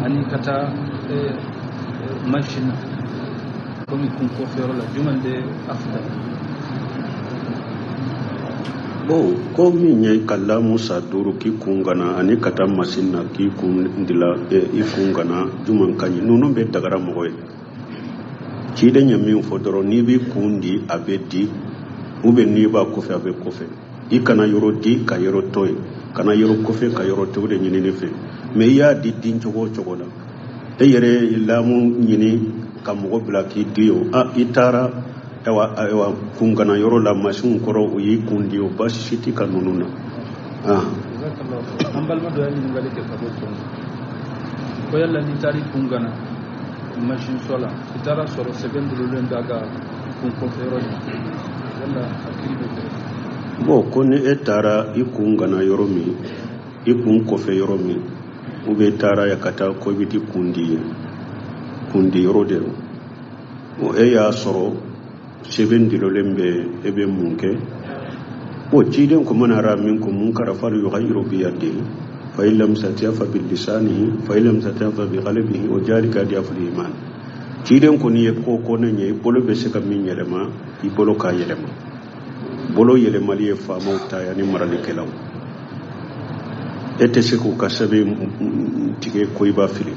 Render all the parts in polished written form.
Ani ka taa mansin na komi kun kɔfɛ yɔrɔ la, jumɛn de afdal? Bon, ko min ye ka lamu sa 5 k'i kun gana ani ka taa masin na k'i kun dila, i kun gana, jumɛn ka ɲi? Ninnu bɛɛ dagara mɔgɔ ye. Ciden ye min fɔ dɔrɔn, n'i b'i kun di, a bɛ di, ou bien n'i b'a kɔfɛ, a bɛ kɔfɛ. I kana yɔrɔ di ka yɔrɔ to yen, kana yɔrɔ kɔfɛ ka yɔrɔ to, o de ɲinini fɛ. Mais i y'a di di cogo o cogo la, e yɛrɛ ye lamu ɲini ka mɔgɔ bila k'i di o, a i taara ayiwa ayiwa kungana yɔrɔ la masinw kɔrɔ, o y'i kun di o, baasi si t'i ka ninnu na. An balima dɔ y'a ɲininkali kɛ ka bɔ Kɔngo ko yala n'i taara i kun gana masin so la, i taara sɔrɔ sɛbɛn dulolen b'a ka kun kɔfɛ yɔrɔ in na, yala a kiri bɛ kɛ? Bon, ko ni e taara i kun gana yɔrɔ min, i kun kɔfɛ yɔrɔ min, ou bien i taara ya ka taa ko i bɛ t'i kun di yen, kun di yɔrɔ de don. Bon, e y'a sɔrɔ sɛbɛn dulolen bɛ, e bɛ mun kɛ? Bon, ciden ko man ra'a minkum munkara falyughayyirhu biyadihi fa in lam yastati' fa bilisanihi fa in lam yastati' fa biqalbihi wa dhalika ad'aful iman. Ciden ko n'i ye ko ko ne ɲɛ, i bolo bɛ se ka min yɛlɛma, i bolo k'a yɛlɛma. Bolo yɛlɛmali ye faamaw ta ye ani maralikɛlaw. E tɛ se k'u ka sɛbɛn tigɛ ko i b'a fili,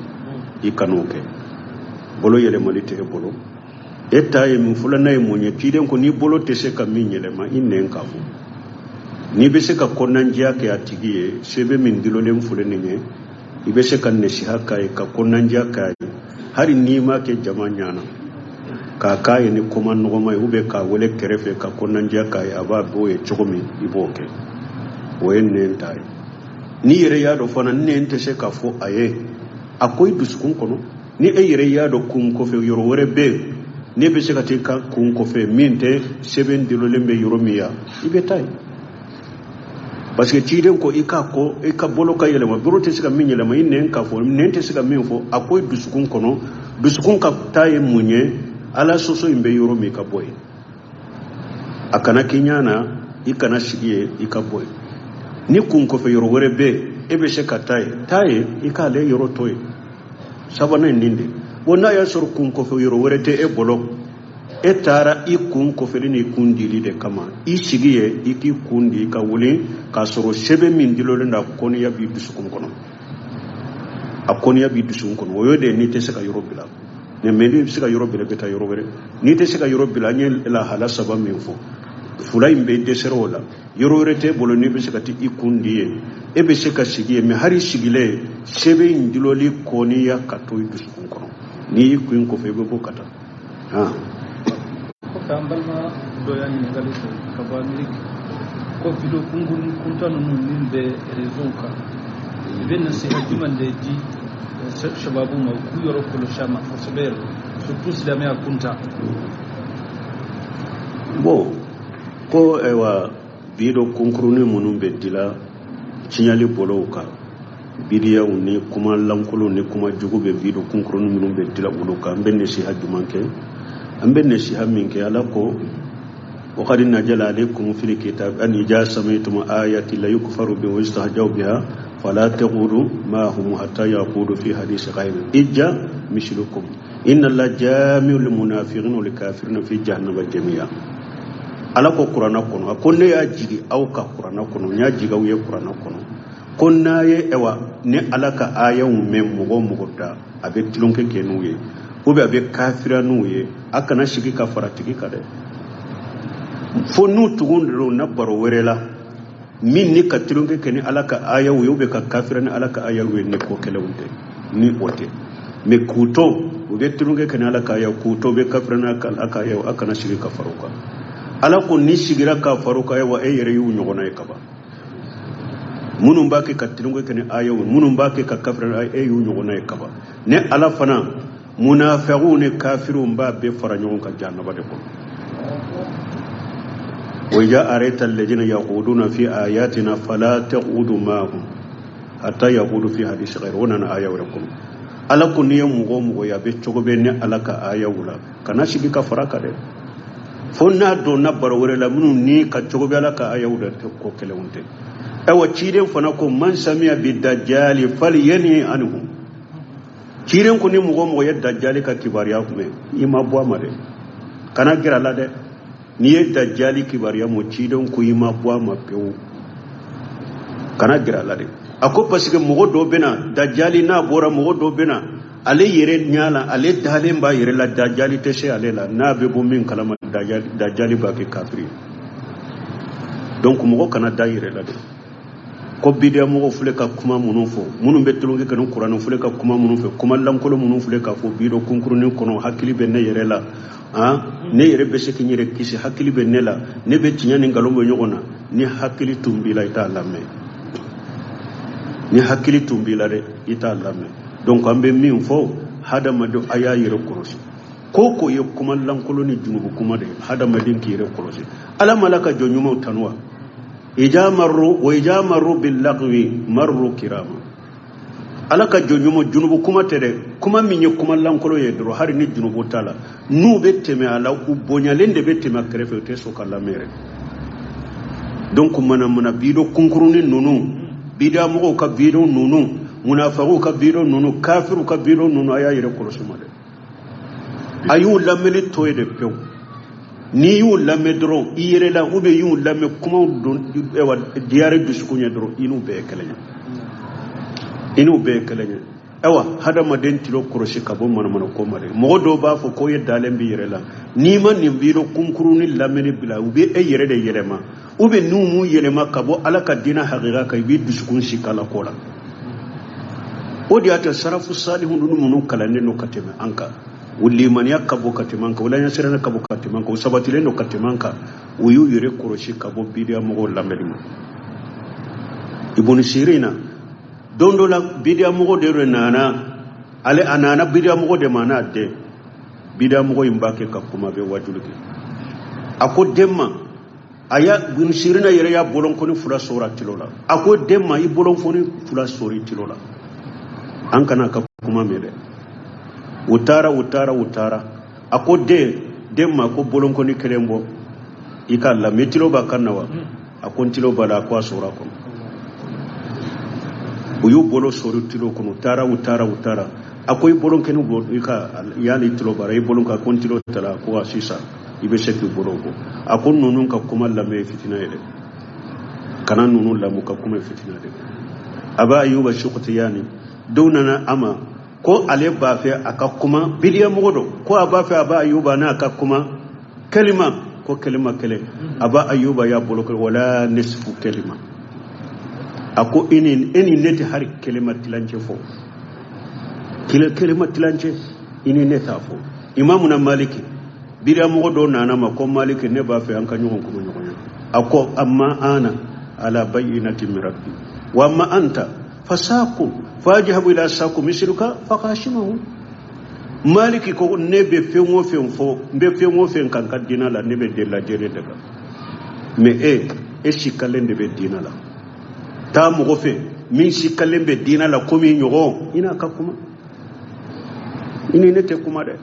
i kan'o kɛ. Bolo yɛlɛmali tɛ e bolo. E ta ye mun filanan ye mun ye? Ciden ko n'i bolo tɛ se ka min yɛlɛma, i nɛn k'a fɔ. N'i bɛ se ka kɔnɔnandiya kɛ a tigi ye, sɛbɛn min dulolen filɛ nin ye, i bɛ se ka nasiha k'a ye, ka kɔnɔnandiya k'a ye, hali n'i m'a kɛ jama ɲana, k'a k'a ye ni kuma nɔgɔma ye, ou bien k'a wele kɛrɛfɛ ka kɔnɔnandiya k'a ye, a b'a b'o ye cogo min, i b'o kɛ. O ye nɛn ta ye. N'i yɛrɛ y'a dɔn fana nɛn tɛ se k'a fɔ a ye, a ko i dusukun kɔnɔ. Ni e yɛrɛ y'a dɔn kun kɔfɛ yɔrɔ wɛrɛ bɛ yen, n'e bɛ se ka t'i ka kun kɔfɛ min tɛ sɛbɛn dulolen bɛ yɔrɔ min yan, i bɛ taa yen. Parce que ciden ko i k'a ko i ka bolo ka yɛlɛma, bolo tɛ se ka min yɛlɛma, i nɛn k'a fɔ, nɛn tɛ se ka min fɔ, a ko i dusukun kɔnɔ. Dusukun ka taa ye mun ye? Ala sɔsɔ in bɛ yɔrɔ min, ka bɔ yen. A kana k'i ɲɛ na, i kana sigi yen, i ka bɔ yen. Ni kun kɔfɛ yɔrɔ wɛrɛ bɛ yen, e bɛ se ka taa yen, taa yen, i k'ale yɔrɔ to yen. Sabanan ye nin de ye. Bon, n'a y'a sɔrɔ kun kɔfɛ yɔrɔ wɛrɛ tɛ e bolo, e taara i kun kɔfɛli ni kun dili de kama, i sigi yen, i k'i kun di, i ka wuli k'a sɔrɔ sɛbɛn min dulolen don, a kɔniya b'i dusukun kɔnɔ. A kɔniya b'i dusukun kɔnɔ. O y'o de ye n'i tɛ se ka yɔrɔ bila. Mais n'i bɛ se ka yɔrɔ bila, i bɛ taa yɔrɔ wɛrɛ. N'i tɛ se ka yɔrɔ bila, an ye lahala 3 min fɔ, 2 in bɛ dɛsɛra o la. Yɔrɔ wɛrɛ t'e bolo n'i bɛ se ka taa i kun di yen, e bɛ se ka sigi yen, mais hali sigilen, sɛbɛn in duloli kɔniya ka to i dusukun kɔnɔ. N'i y'i kun kɔfɛ, i bɛ bɔ ka taa. Kɔfɛ, an balima dɔ y'a ɲininkali kɛ ka bɔ Ameriki ko video kunkurun kunta ninnu min bɛ réseau kan, i bɛ nasiha jumɛn de di sababu ma u k'u yɔrɔ kɔlɔsi a ma kosɛbɛ yɛrɛ, surtout silamɛya kunta? Bon, ko ayiwa, video kunkurunin minnu bɛ dila tiɲɛli bolow kan, bidiyaw ni kuma lankolon ni kuma jugu bɛ video kunkurunin minnu bɛ dila olu kan, an bɛ nasiha jumɛn kɛ? An bɛ nasiha min kɛ, Ala ko وقد نزل عليكم في الكتاب أن إذا سمعتم آيات لا يكفر بها ويستهزأ بها فلا تقعدوا معهم حتى يخوضوا في حديث غيره إنكم مثلهم إن الله جامع المنافقين والكافرين في جهنم جميعا. Ala ko kuranɛ kɔnɔ, a ko ne y'a jigi aw ka kuranɛ kɔnɔ, n y'a jigi aw ye kuranɛ kɔnɔ, ko n'a ye ayiwa ni Ala ka ayaw mɛn mɔgɔ o mɔgɔ da, a bɛ tulonkɛ kɛ n'u ye, ou bien a bɛ kafira n'u ye, a kana sigi ka fara tigi kan dɛ, fo n'u tugun de don na baro wɛrɛ la min ni ka tulonkɛ kɛ ni Ala ka ayaw ye, ou bien ka kafira ni Ala ka ayaw ye, ni ko kɛlɛw tɛ, ni o tɛ. Mais k'u to u bɛ tulonkɛ kɛ ni Ala ka ayaw, k'u to u bɛ kafira ni Ala ka ayaw, a kana sigi ka fara u kan. Ala ko ni sigira ka fara u kan, ayiwa, e yɛrɛ y'u ɲɔgɔnna ye kaban. Minnu b'a kɛ ka tulonkɛ kɛ ni ayaw ye, minnu b'a kɛ ka kafira ni e y'u ɲɔgɔnna ye kaban. Ni Ala fana munafiqu ni kafiriw b'a bɛɛ fara ɲɔgɔn kan jahanaba de kɔnɔ. Wa idha araita alladhina yaquduna fi ayatina fala taqudu ma'ahum hatta yaqudu fi hadisi ghayri. O nana aya wɛrɛ kɔnɔ. Ala ko n'i ye mɔgɔ o mɔgɔ ye a bɛ cogo bɛ ni Ala ka ayaw la, kana sigi ka fara kan dɛ, fo n'a donna baro wɛrɛ la minnu ni ka cogo bɛ Ala ka ayaw la, tɛ ko kɛlɛw tɛ. Ayiwa, ciden fana ko man samiya bi dajjali falyanhi anhu. Ciren ko ni mɔgɔ o mɔgɔ ye dajali ka kibaruya mɛn, i ma bɔ a ma dɛ, kana gɛrɛ a la dɛ. N'i ye dajali kibaruya mɛn, ciden ko i ma bɔ a ma pewu, kana gɛrɛ a la dɛ. A ko parce que mɔgɔ dɔ bɛ na dajali n'a bɔra, mɔgɔ dɔ bɛ na ale yɛrɛ ɲɛ la, ale dalen b'a yɛrɛ la, dajali tɛ se ale la, n'a bɛ bɔ min kalama, dajali b'a kɛ kafiri ye. Donc mɔgɔ kana da yɛrɛ la dɛ. Ko bidiya mɔgɔw filɛ ka kuma minnu fɔ, minnu bɛ tulonkɛ kɛ ni kuranɛ filɛ ka kuma minnu fɛ, kuma lankolon minnu filɛ k'a fɔ bidɔ kunkurunin kɔnɔ, hakili bɛ ne yɛrɛ la, han, ne yɛrɛ bɛ se k'i yɛrɛ kisi, hakili bɛ ne la, ne bɛ tiɲɛ ni nkalon bɔ ɲɔgɔn na. Ni hakili tun b'i la, i t'a lamɛn. Ni hakili tun b'i la dɛ, i t'a lamɛn. Donc an bɛ min fɔ hadamadenw, a y'a yɛrɛ kɔlɔsi. Ko ko ye kuma lankolon ni junubu kuma de ye, hadamaden k'i yɛrɛ kɔlɔsi. Ala ma la ka jɔn ɲumanw tanu wa? Ija marru wa ija marru bil lagwi marru kirama. Ala ka jɔn ɲuman, junubu kuma tɛ dɛ, kuma min ye kuma lankolon ye dɔrɔn, hali ni junubu t'a la, n'u bɛ tɛmɛ a la, u bonyalen de bɛ tɛmɛ a kɛrɛfɛ, u tɛ sɔn ka lamɛn yɛrɛ. Donc manamana bidɔ kunkurunin ninnu, bida mɔgɔw ka bidɔ ninnu, munafagiw ka bidɔ ninnu, kafiriw ka bidɔ ninnu, a y'a yɛrɛ kɔlɔsi ma dɛ. A y'u lamɛnni to yen de pewu. N'i y'u lamɛn dɔrɔn i yɛrɛ la, ou bien i y'u lamɛn kumaw don ayiwa diyara dusukun ye dɔrɔn, i n'u bɛɛ ye kelen ye, i n'u bɛɛ ye kelen ye. Ayiwa hadamaden tilo kɔlɔsi ka bɔ manamana ko ma dɛ. Mɔgɔ dɔw b'a fɔ ko ye dalen b'i yɛrɛ la, n'i ma nin bidɔ kunkurunin lamɛnni bila, u bɛ e yɛrɛ de yɛlɛma, ou bien n'u m'u yɛlɛma ka bɔ Ala ka diinɛ hakika kan, i b'i dusukun si kala ko la. O de y'a to sarafu salihu ninnu minnu kalannen don ka tɛmɛ an kan, u limaniya ka bon ka tɛmɛ an kan, u laɲɛsiranya ka bon ka tɛmɛ an kan, u sabatilen don ka tɛmɛ an kan, u y'u yɛrɛ kɔlɔsi ka bɔ bidiya mɔgɔw lamɛnni ma. Ibn Sirina don dɔ la, bidiya mɔgɔ de nana, ale a nana bidiya mɔgɔ de ma n'a den. Bidiya mɔgɔ in b'a kɛ ka kuma bɛ wajuli kɛ. A ko den ma, a y'a Ibn Sirina yɛrɛ y'a bolonkɔni fila sɔrɔ a tilo la. A ko den ma, i bolonkɔni fila sɔrɔ i tilo la, an kana ka kuma mɛn dɛ. U taara, u taara, u taara. A ko den ma ko bolonkɔni kelen bɔ i k'a lamɛn, i tilo b'a kan na wa? A ko n tilo b'a la. A ko a sɔrɔ a kɔnɔ. U y'u bolo sɔrɔ tilo kɔnɔ, u taara, u taara, u taara. A ko i bolonkɔni bɔ i ka yali tilo b'a la, i bolo ka ko n tilo ta la. A ko sisan i bɛ se k'i bolo bɔ. A ko ninnu ka kuma lamɛn ye fitina ye dɛ, kana ninnu lamɛn, ka kuma ye fitina dɛ. Aba Ayuba Sukutiyani dɔw nana a ma ko ale b'a fɛ a ka kuma, bidiya mɔgɔ don, ko a b'a fɛ Aba Ayuba n'a ka kuma kalima, ko kalima kelen. Aba Ayuba y'a bolo kɛ wala nisfu kalima. A ko e ni ne tɛ hali kalima tilancɛ fɔ, kalima tilancɛ i ni ne t'a fɔ. Imamuna Maliki, bidiya mɔgɔ dɔw nana ma ko Maliki, ne b'a fɛ an ka ɲɔgɔn kuma ɲɔgɔn ye. A ko amma ana ala bayyinati min rabbi wa amma anta fasaku fajhabu ila saku misluka fakashimahu. Maliki ko ne bɛ fɛn o fɛn fɔ, n bɛ fɛn o fɛn kan ka diinɛ la, ne bɛ den lajɛlen de kan, mais e sikalen de bɛ diinɛ la. Taa mɔgɔ fɛ min sikalen bɛ diinɛ la komi ɲɔgɔn, i n'a ka kuma, i ni ne tɛ kuma dɛ.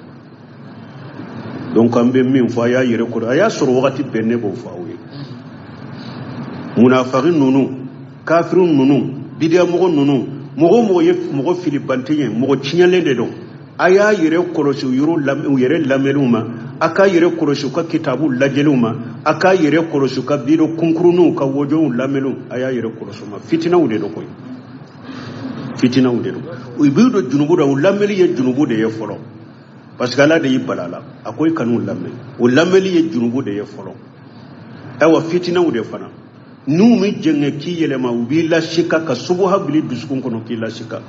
Donc an bɛ min fɔ, a y'a yɛrɛ kɔrɔ, a y'a sɔrɔ wagati bɛɛ ne b'o fɔ aw ye. Munafaki ninnu, kafiri ninnu, bidiya mɔgɔ ninnu, mɔgɔ o mɔgɔ ye mɔgɔ filibante ye, mɔgɔ tiɲɛlen de don. A y'a yɛrɛ kɔlɔsi u yɛrɛ lamɛnniw ma, a k'a yɛrɛ kɔlɔsi u ka kitabu lajɛliw ma, a k'a yɛrɛ kɔlɔsi u ka bidɔ kunkuruninw ka wajɔw lamɛnniw, a y'a yɛrɛ kɔlɔsi u ma. Fitinaw de don koyi, fitinaw de don. U b'u don junubu la, u lamɛnni ye junubu de ye fɔlɔ, parce que Ala de y'i bala la, a ko i kan'u lamɛn, o lamɛnni ye junubu de ye fɔlɔ. Ayiwa fitinaw de fana, n'u mi jɛngɛ k'i yɛlɛma, u b'i lasika ka subuha bili dusukun kɔnɔ k'i lasika.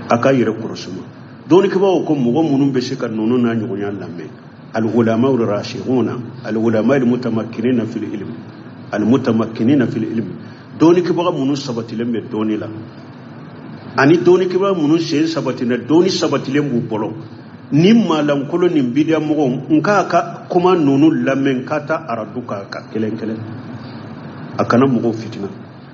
A k'a yɛrɛ kɔlɔsi ma. Dɔnnikɛbaaw ko mɔgɔ minnu bɛ se ka ninnu n'a ɲɔgɔnya lamɛn, al-ulama ar-rasikhuna, al-ulama al-mutamakkinina fil ilm, al-mutamakkinina fil ilm, dɔnnikɛbaga minnu sabatilen bɛ dɔnni la, ani dɔnnikɛbaga minnu sen sabatilen, dɔnni sabatilen b'u bolo, ni maalankolon ni bidiya mɔgɔw, n k'a ka kuma ninnu lamɛn, n k'a ta aradu k'a ka kelen kelen, a kana mɔgɔw fitina.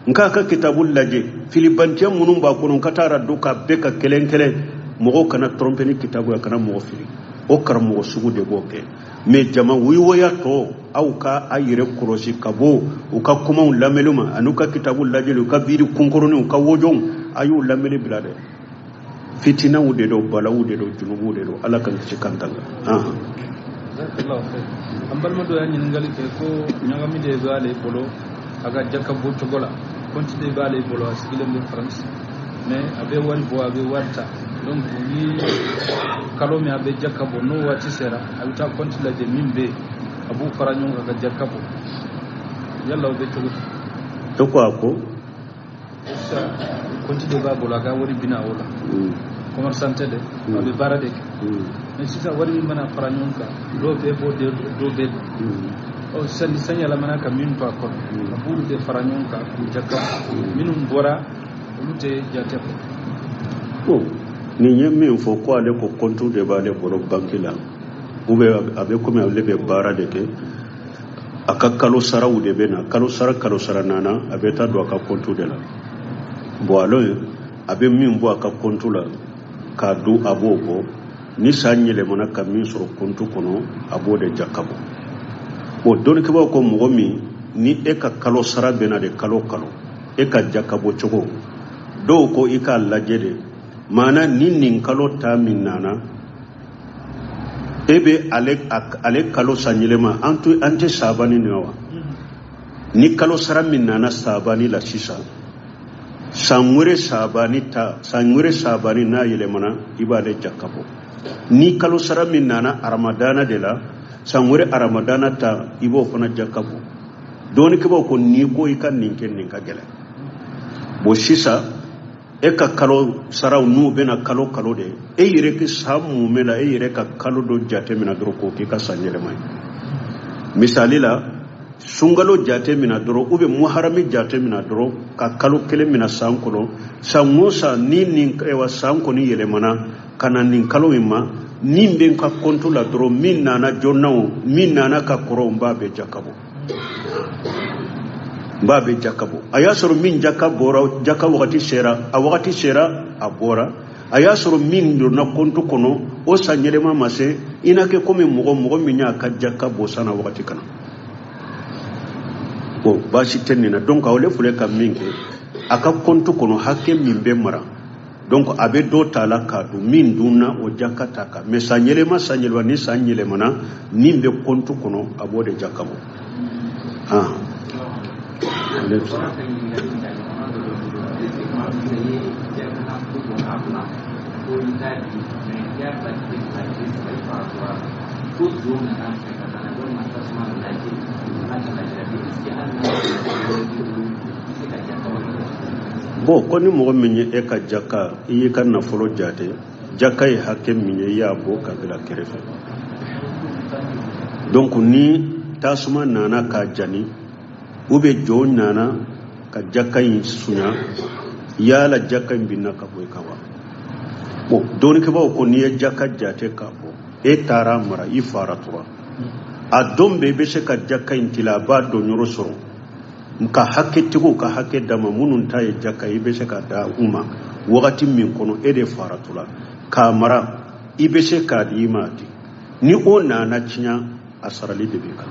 N k'a ka kitabu lajɛ, filibantiya minnu b'a kɔnɔ, n ka taa aradu k'a bɛɛ ka kelen kelen, mɔgɔw kana tromper ni kitabu ye, a kana mɔgɔ fili. O karamɔgɔ sugu de b'o kɛ. Mais jama wuyiwaya tɔ, aw ka a yɛrɛ kɔlɔsi ka bɔ u ka kumaw lamɛnni ma, ani u ka kitabu lajɛli, u ka biri kunkuruninw, u ka wojɔnw, a y'u lamɛnni bila dɛ. Fitinaw de don, balaw de don, junubuw de don. Ala k'an kisi k'an tanga. An balima dɔ y'a ɲininkali kɛ ko ɲagami de b'ale bolo a ka jaka bɔ cogo la, compte de b'ale bolo, a sigilen bɛ France, mais a bɛ wari bɔ, a bɛ wari ta. Donc ni kalo min a bɛ jaka bɔ, n'o waati sera, a bɛ taa compte lajɛ, min bɛ yen, a b'u fara ɲɔgɔn kan ka jaka bɔ. Yala o bɛ cogo di? E ko a ko Sisan compte de b'a bolo, a ka wari bina o la, commerçant tɛ dɛ, a bɛ baara de kɛ. Mais sisan wari min mana fara ɲɔgɔn kan, dɔw bɛ bɔ, dɔw bɛ don. Ɔ sisan ni san yɛlɛmana ka min to a kɔnɔ, a b'olu de fara ɲɔgɔn kan k'u jaka bɔ. Minnu bɔra, olu tɛ jate bɔ. Bon, nin ye min fɔ ko ale ko compte de b'ale bolo banque la, ou bien a bɛ komi ale bɛ baara de kɛ, a ka kalo saraw de bɛ na, kalo sara kalo sara nana, a bɛ taa don a ka compte de la. Bon, alors a bɛ min bɔ a ka compte la k'a dun, a b'o bɔ. Ni san yɛlɛmana ka min sɔrɔ compte kɔnɔ, a b'o de jaka bɔ. Bon, dɔnnikɛbaaw ko mɔgɔ min ni e ka kalo sara bɛ na de kalo kalo, e ka jaka bɔ cogo, dɔw ko i k'a lajɛ de, maana ni nin kalo ta min nana, e bɛ ale kalo san yɛlɛma, an tɛ sabani nin wa? Ni kalo sara min nana sabani la sisan, san wɛrɛ sabani ta, san wɛrɛ sabani n'a yɛlɛmana, i b'ale jaka bɔ. Ni kalo sara min nana aramadana de la, san wɛrɛ aramadana ta, i b'o fana jaka bɔ. Dɔnnikɛbaaw ko n'i ko i ka nin kɛ, nin ka gɛlɛn. Bon, sisan e ka kalo saraw n'u bɛna kalo kalo de, e yɛrɛ ka san mumɛ la, e yɛrɛ ka kalo dɔ jate minɛ dɔrɔn k'o k'i ka san yɛlɛma ye. Misali la, sunkalo jate minɛ dɔrɔn, ou bien muharami jate minɛ dɔrɔn, ka kalo kelen minɛ san kɔnɔ, san o san ni nin san kɔni yɛlɛmana ka na nin kalo in ma, min bɛ n ka compte la dɔrɔn, min nana joona o, min nana ka kɔrɔ, n b'a bɛɛ jaka bɔ, n b'a bɛɛ jaka bɔ. A y'a sɔrɔ min jaka bɔra, jaka wagati sera, a wagati sera, a bɔra. A y'a sɔrɔ min donna compte kɔnɔ, o san yɛlɛma ma se, i n'a kɛ komi mɔgɔ min y'a ka jaka bɔ sanna wagati kana. Bon, baasi tɛ nin na. Donc ale filɛ ka min kɛ, a ka compte kɔnɔ hakɛ min bɛ mara, donc a bɛ dɔ ta la k'a dun, min dunna o jaka ta kan. Mais san yɛlɛma san yɛlɛma, ni san yɛlɛmana, min bɛ compte kɔnɔ, a b'o de jaka bɔ. Bon, ko ni mɔgɔ min ye e ka jaka, i y'i ka nafolo jate, jaka ye hakɛ min ye, i y'a bɔ ka bila kɛrɛfɛ. Donc ni tasuma nana k'a jani, ou bien jɔn nana ka jaka in sunya, yala jaka in binna ka bɔ i kan wa? Bon, dɔnnikɛbaaw ko n'i ye jaka jate k'a bɔ, e taara mara, i faratura, a don bɛɛ i bɛ se ka jaka in tila, a b'a dɔn yɔrɔ sɔrɔ, ka hakɛtigiw ka hakɛ d'a ma, minnu ta ye jaka ye, i bɛ se ka da u ma wagati min kɔnɔ e de faratura k'a mara, i bɛ se k'a di i ma di. Ni o nana tiɲɛ, a sarali de b'i kan,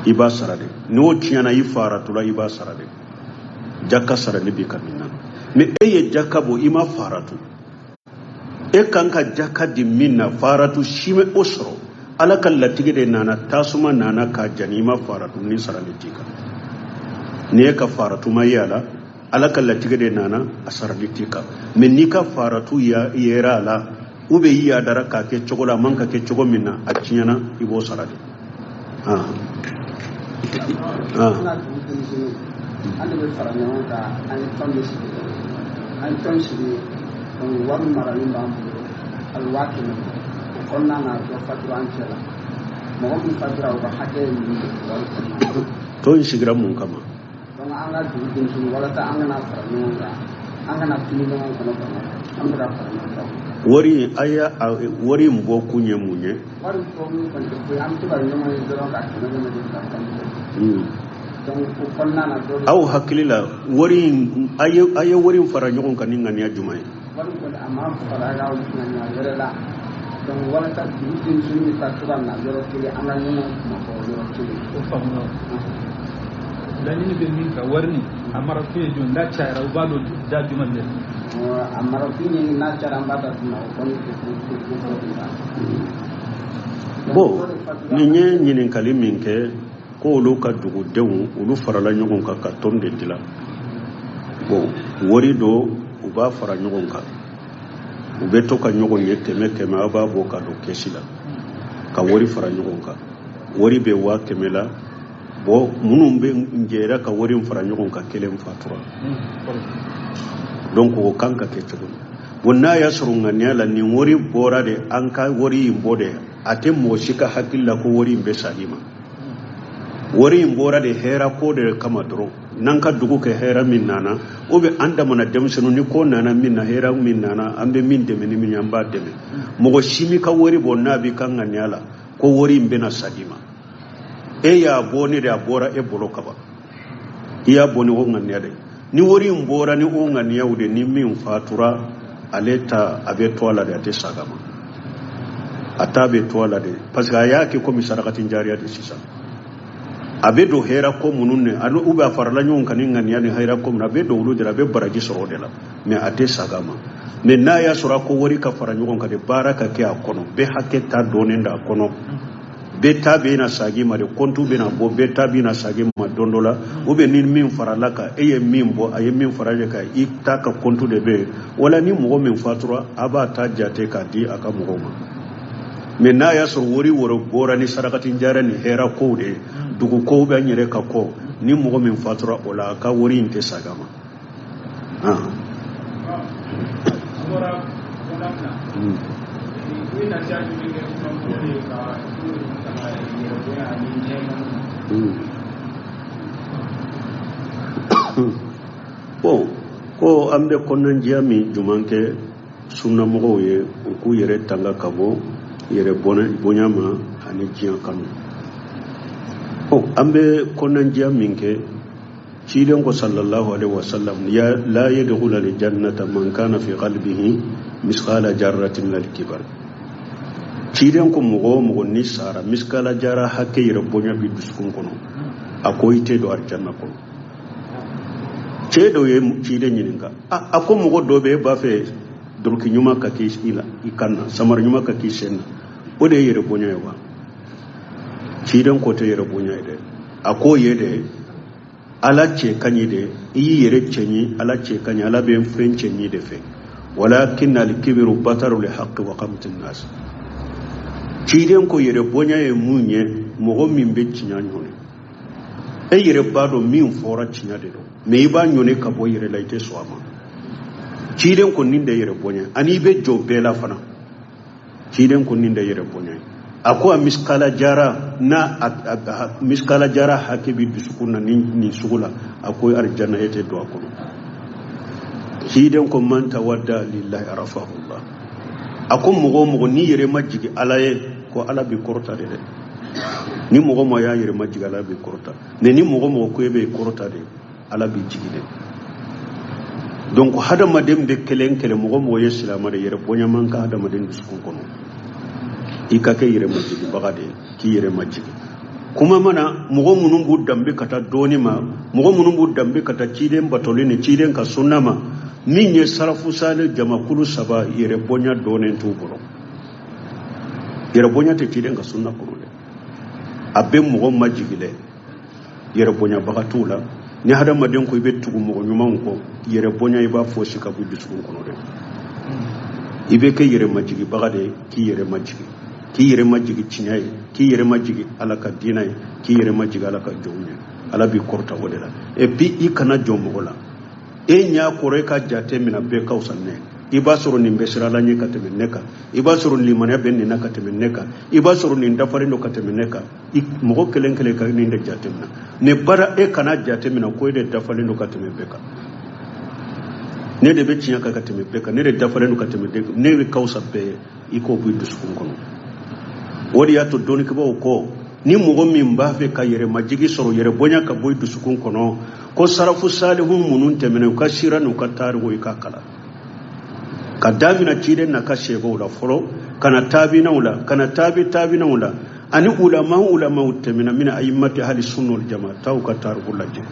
i b'a sara de. N'o tiɲɛna, i faratura, i b'a sara de. Jaka sarali b'i kan nin na. Mais e ye jaka bɔ, i ma faratu, e kan ka jaka di min na, faratu si ma o sɔrɔ, Ala ka latigɛ de nana, tasuma nana k'a jani, i ma faratu, ni sarali t'i kan. N'i ye ka faratu ma ye a la, Ala ka latigɛ de nana, a sarali t'i kan. Mais n'i ka faratu yera a la, ou bien i yadara k'a kɛ cogo la, a man ka kɛ cogo min na, a tiɲɛna, i b'o sara de. An de bɛ fara ɲɔgɔn kan, an ye tɔn de sigi, an ye tɔn sigi, donc wari maralen b'an bolo, a bɛ 500,000 bɔ. O kɔnɔna na, dɔ fatura an cɛ la, mɔgɔ min fatura, o ka hakɛ ye nin de wari kɔnɔna na. Tɔn in sigira mun kama? Donc an ka dugu denmisɛnninw, walasa an kana fara ɲɔgɔn kan, an kana fili ɲɔgɔn kɔnɔ, an bɛ ka fara ɲɔgɔn kan. Wari in, a y'a wari in bɔ kun ye mun ye? Wari bɔ kun kɔni tɛ foyi, an bɛ to ka ɲɔgɔn ye dɔrɔn ka 100 de bila tɔn kɔnɔ. Donc o kɔnɔna na, dɔ bɛ. Aw hakili la, wari in, a ye wari in fara ɲɔgɔn kan ni ŋaniya jumɛn ye? Wari kɔni, a ma fara ka ŋaniya wɛrɛ la. Donc walasa dugu denmisɛnninw bɛ taa to ka na yɔrɔ kelen, an ka ɲɔgɔn kumabɔ yɔrɔ kelen. O faamuna. Laɲini bɛ min kan, wari nin, A marakun ye jumɛn n'a cayara u b'a don da jumɛn de? A marakun ye n'a cayara an b'a da jumɛn, o kɔni tɛ ko ko. Bon, nin ye ɲininkali min kɛ ko olu ka dugudenw olu farala ɲɔgɔn kan ka tɔn de dilan. Bon, wari dɔ u b'a fara ɲɔgɔn kan, u bɛ to ka ɲɔgɔn ye 100 100, aw b'a bɔ ka don kɛsi la ka wari fara ɲɔgɔn kan. Wari bɛ 100 000 la. Bon, minnu bɛ jɛra ka wari fara ɲɔgɔn kan, kelen fatura. Donc o kan ka kɛ cogo di? Bon, n'a y'a sɔrɔ ŋaniya la nin wari bɔra de, an ka wari in bɔ de, a tɛ mɔgɔ si ka hakili la ko wari in bɛ sali ma. Wari in bɔra de hɛra ko de kama dɔrɔn, n'an ka dugu kɛ hɛra min nana, ou bien an damana denmisɛnninw ni ko nana min na, hɛra min nana, an bɛ min dɛmɛ ni min ye, an b'a dɛmɛ. Mɔgɔ si m'i ka wari bɔ n'a b'i ka ŋaniya la ko wari in bɛna sali ma. E y'a bɔ ne de, a bɔra e bolo kaban, i y'a bɔ ni o ŋaniya de. Ni wari in bɔra ni o ŋaniyaw de, ni min fatura, ale ta a bɛ to a la de, a tɛ saga ma, a ta bɛ to a la de, parce que a y'a kɛ komi sarakatin jariya de. Sisan a bɛ don hɛra ko minnu ne ani u bɛ a farala ɲɔgɔn kan ni ŋaniya ni hɛra ko minnu, a bɛ don olu de la, a bɛ baraji sɔrɔ o de la, mais a tɛ saga ma. Mais n'a y'a sɔrɔ a ko wari ka fara ɲɔgɔn kan de, baara ka kɛ a kɔnɔ, bɛɛ hakɛ ta dɔɔnin da a kɔnɔ, bɛɛ ta bɛ na sagi ma de, kɔntu bɛ na bɔ, bɛɛ ta bɛ na sagi ma don dɔ la, ou bien ni min farala kan, e ye min bɔ, a ye min fara kan, i ta ka kɔntu de bɛ yen. Wala ni mɔgɔ min fatura, a b'a ta jate k'a di a ka mɔgɔw ma. Mais n'a y'a sɔrɔ wari wɛrɛ bɔra ni sarakatin jara ni hɛra kow de ye, dugu kow bɛ n yɛrɛ ka kɔ, ni mɔgɔ min fatura o la, a ka wari in tɛ saga ma. Bon, ko an bɛ kɔnɔnajɛya min juman kɛ sunnamɔgɔw ye, u k'u yɛrɛ tanga ka bɔ yɛrɛ bonya ma ani diɲɛ kanu. Bon, an bɛ kɔnɔnajɛya min kɛ, ciden ko sallallahu alaihi wasallam, ya la yadkhulu al jannata man kana fi qalbihi misqala jarratin min al kibar. Ciden ko mɔgɔ o mɔgɔ ni sara miskala jara hakɛ yɛrɛ bonya bi dusukun kɔnɔ, a ko i tɛ don alijanna kɔnɔ. Cɛ dɔ ye ciden ɲininka, a ko mɔgɔ dɔ bɛ e b'a fɛ doroki ɲuman ka k'i la i kan na, samara ɲuman ka k'i sen na, o de ye yɛrɛ bonya ye wa? Ciden ko tɛ yɛrɛ bonya ye dɛ, a k'o ye dɛ ala cɛ ka ɲi dɛ, i y'i yɛrɛ cɛ ɲi, ala cɛ ka ɲi, ala bɛ fɛn cɛ ɲi de fɛ. Walakin alkibiru bataru li haqqi wa qamti nas. Ciden ko yɛrɛ bonya ye mun ye? Mɔgɔ min bɛ tiɲɛ ɲɔni, e yɛrɛ b'a dɔn min fɔra tiɲɛ de don, mais i b'a ɲɔni ka bɔ i yɛrɛ la, i tɛ sɔn a ma. Ciden ko nin de yɛrɛ bonya, ani i bɛ jɔ bɛɛ la fana. Ciden ko nin de yɛrɛ bonya. A ko a miskala jara n'a miskala jara hakɛ bɛ dusukun na nin sugu la, a ko alijanna e tɛ don a kɔnɔ. Ciden ko man tawadda lillahi arafahullah. A ko mɔgɔ o mɔgɔ n'i yɛrɛ ma jigin ala ye, ko ala b'i kɔrɔta de dɛ. Ni mɔgɔ ma y'a yɛrɛ ma jigin, ala b'i kɔrɔta. Mais ni mɔgɔ mɔgɔ ko e bɛ kɔrɔta de, ala b'i jigin dɛ. Donc hadamaden bɛ kelen kelen, mɔgɔ mɔgɔ ye silamɛ de, yɛrɛ bonya man kan hadamaden dusukun kɔnɔ. I ka kɛ yɛrɛ majigibaga de ye, k'i yɛrɛ majigin. Kuma mana mɔgɔ minnu b'u danbe ka taa dɔɔni ma, mɔgɔ minnu b'u danbe ka taa ciden batoli ni ciden ka sunna ma, min ye sarafu sale jamakulu saba, yɛrɛ bonya dɔɔnin t'u bolo. Yɛrɛ bonya tɛ ciden ka sunna kɔnɔ dɛ, a bɛ mɔgɔ majigin dɛ, yɛrɛ bonyabaga t'u la. Ni hadamaden ko i bɛ tugu mɔgɔ ɲumanw kɔ, yɛrɛ bonya i b'a fɔ si ka bɔ dusukun kɔnɔ dɛ. I bɛ kɛ yɛrɛ majigibaga de ye, k'i yɛrɛ majigin, k'i yɛrɛ majigin tiɲɛ ye, k'i yɛrɛ majigin ala ka diinɛ ye, k'i yɛrɛ majigin ala ka jɔnw ye, ala b'i kɔrɔta o de la. Et puis i kana jɔn mɔgɔ la, e ɲɛ kɔrɔ e ka jate minɛ bɛɛ ka fisa ne ye. I b'a sɔrɔ nin bɛ sira la ɲɛ ka tɛmɛ ne kan, i b'a sɔrɔ limaniya bɛ nin na ka tɛmɛ ne kan, i b'a sɔrɔ nin dafalen don ka tɛmɛ ne kan. Mɔgɔ kelen kelen ka nin de jate minɛ. Ne bara e kana jate minɛ ko e de dafalen don ka tɛmɛ bɛɛ kan, ne de bɛ tiɲɛ kan ka tɛmɛ bɛɛ kan, ne de dafalen don ka tɛmɛ bɛɛ kan, ne bɛ ka fisa bɛɛ ye, i k'o b'i dusukun kɔnɔ. O de y'a to dɔnnikɛbaaw kɔ, ni mɔgɔ min b'a fɛ ka yɛrɛmajigi sɔrɔ, yɛrɛ bonya ka bɔ i dusukun kɔnɔ, ko sarafu salihu minnu tɛmɛna, u ka sira n'u ka tariku, i ka kalan ka daminɛ ciden n'a ka sebaw la fɔlɔ, ka na taabinaw la, ka na taabi taabinaw la, ani ulama ulamaw tɛmɛna min ayimmati ahli sunna wal jamaa, taw ka tariku lajɛ.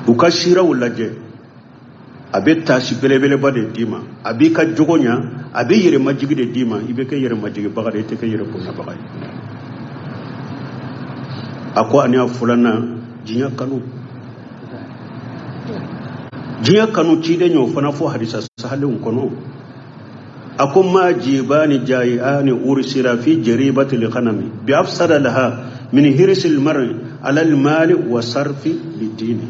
U ka siraw lajɛ, a bɛ taasi belebeleba de d'i ma, a b'i ka jogo ɲa, a bɛ yɛrɛmajigi de d'i ma, i bɛ kɛ yɛrɛmajigibaga de ye, i tɛ kɛ yɛrɛbonyabaga ye. A ko ani a filanan, diɲɛ kanu. Diɲɛ kanu ciden y'o fana fɔ hadisa sahalenw kɔnɔ. A ko ma jibani jayi'ani ursila fi jaribati lghanami bi afsada laha min hirsi lmar'i ala almali wa sarfi lidini.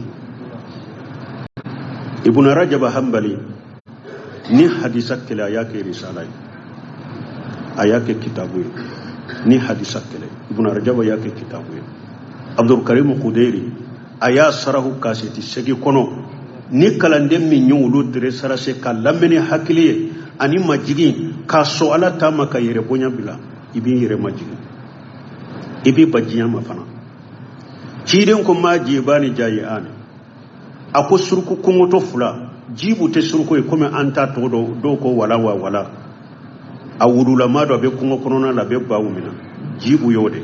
Ibn Rajab Hanbali ni hadisa kelen a y'a kɛ risala ye, a y'a kɛ kitabu ye. Ni hadisa kelen Ibn Rajab y'a kɛ kitabu ye. Abdul Karim Kuderi a y'a sarahu kaseti segi kɔnɔ. Ni kalanden min ye olu tere sarase ka lamɛnni hakili ye ani majigin k'a sɔn Ala ta ma ka yɛrɛ bonya bila, i b'i yɛrɛ majigin, i b'i ba diɲɛ ma fana. Ciden ko ma jibani jayi'ani, a ko suruku kɔngɔtɔ fila, jibu tɛ suruku ye komi an t'a tɔgɔ dɔn, dɔw ko wala wa wala, a wululama dɔ a bɛ kungo kɔnɔna la, a bɛ baw minɛ, jibu y'o de.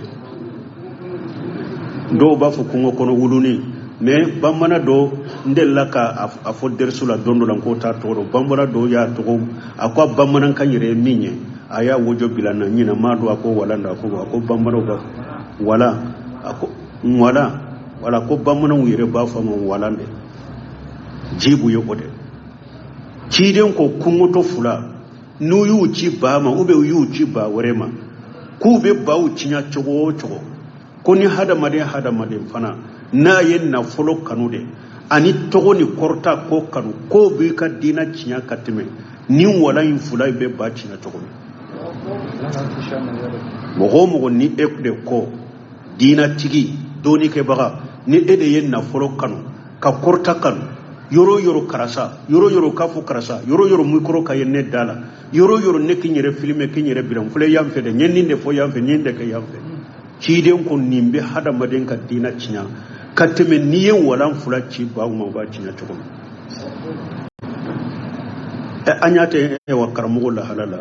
Dɔw b'a fɔ kungo kɔnɔ wuluni, mais bamanan dɔ n delila ka a fɔ derisu la don dɔ la k'o t'a tɔgɔ dɔn, bamanan dɔw y'a tɔgɔ, a ko a bamanankan yɛrɛ ye min ye, a y'a wojo bila na ɲinɛ m'a dɔn, a ko wala a ko a ko bamananw b'a wala, a ko wala wala, ko bamananw yɛrɛ b'a fɔ a ma wala de, jibu ye o de. Ciden ko kungotɔ fila n'u y'u ci ba ma ou bien u y'u ci ba wɛrɛ ma, k'u bɛ baw tiɲɛ cogo o cogo, ko ni hadamaden hadamaden fana n'a ye nafolo kanu de ani tɔgɔ ni kɔrɔta ko kanu, k'o b'i ka diinɛ tiɲɛ ka tɛmɛ ni wala in fila in bɛ ba tiɲɛ cogo min. Mɔgɔ o mɔgɔ ni e de kɔ diinɛtigi dɔnnikɛbaga, ni e de ye nafolo kanu ka kɔrɔta kanu, yɔrɔ o yɔrɔ karisa, yɔrɔ o yɔrɔ k'a fɔ karisa, yɔrɔ o yɔrɔ mikoro ka ye ne da la, yɔrɔ o yɔrɔ ne k'i yɛrɛ filime k'i yɛrɛ bila, n filɛ yan fɛ dɛ, n ye nin de fɔ yan fɛ, n ye nin de kɛ yan fɛ. Ciden ko nin bɛ hadamaden ka diinɛ tiɲɛ ka tɛmɛ n'i ye walan fila ci baw ma, u b'a tiɲɛ cogo min. An y'a tɛ wa karamɔgɔ lahala la,